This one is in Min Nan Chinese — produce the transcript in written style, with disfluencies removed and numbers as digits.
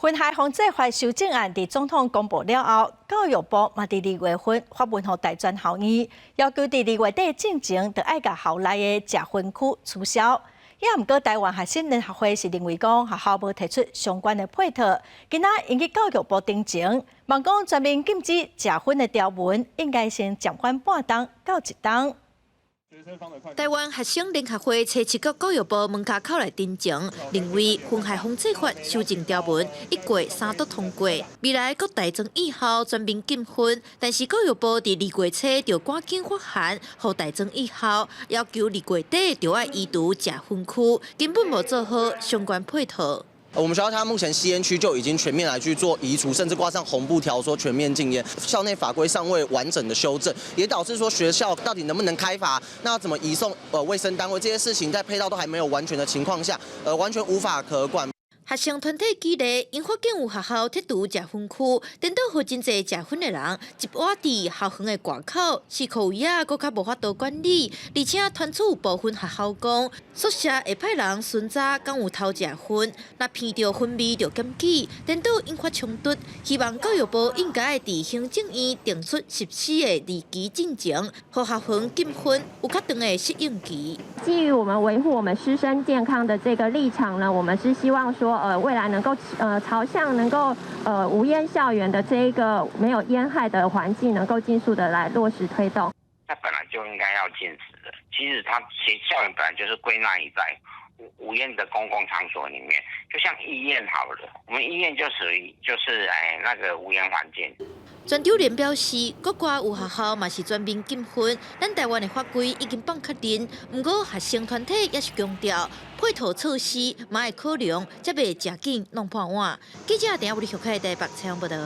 薰害防制法修正案佇總統公布了後，教育部嘛佇二月份發文予大專校院，要求佇二月底進前，就愛共校內的食薰區取消。也毋過台灣學生聯合會是認為講學校無提出相關的配套，今仔引起教育部澄清，望講全面禁止食薰的條文應該先暫緩半冬到一冬。台灣學生聯合會初七到教育部門跤口來陳情，認為薰害防制法修正條文已過三讀通過，未來各大專院校全面禁薰，但是教育部佇二月初就趕緊發函，予大專院校要求二月底就愛移除食薰區，根本無做好相關配套。我們學校它目前吸煙區就已經全面來去做移除，甚至掛上紅布條說全面禁煙。校內法規尚未完整的修正，也導致說學校到底能不能開罰，那怎麼移送衛生單位這些事情，在配套都還沒有完全的情況下，完全無法可管。學生團體舉例，𪜶發現有學校剔除食薰區，顛倒予真濟食薰的人集倚佇校園的外口，四箍圍仔閣較無法度管理，而且傳出有部分學校講，宿舍會派人巡查，敢有偷食薰，若鼻著薰味就檢舉，顛倒引發衝突。希望教育部應該佇行政院定出實施的日期進前，予學園禁薰有較長的適應期。基於我們維護我們師生健康的這個立場呢，我們是希望說，未來能夠朝向能夠無煙校園的這一個沒有煙害的環境，能夠盡速的來落實推動。它本來就應該要禁止的。其實它其實校園本來就是歸納於在無煙的公共場所裡面，就像醫院好了，我們醫院就屬於就是那個無煙環境。全中聯表示，國外有學校嘛是全面禁薰，咱台灣的法規已經放較緊，毋過學生團體也是強調，配套措施嘛會考量，才袂誠緊弄破碗。記者鄭亞武立台北採訪報道。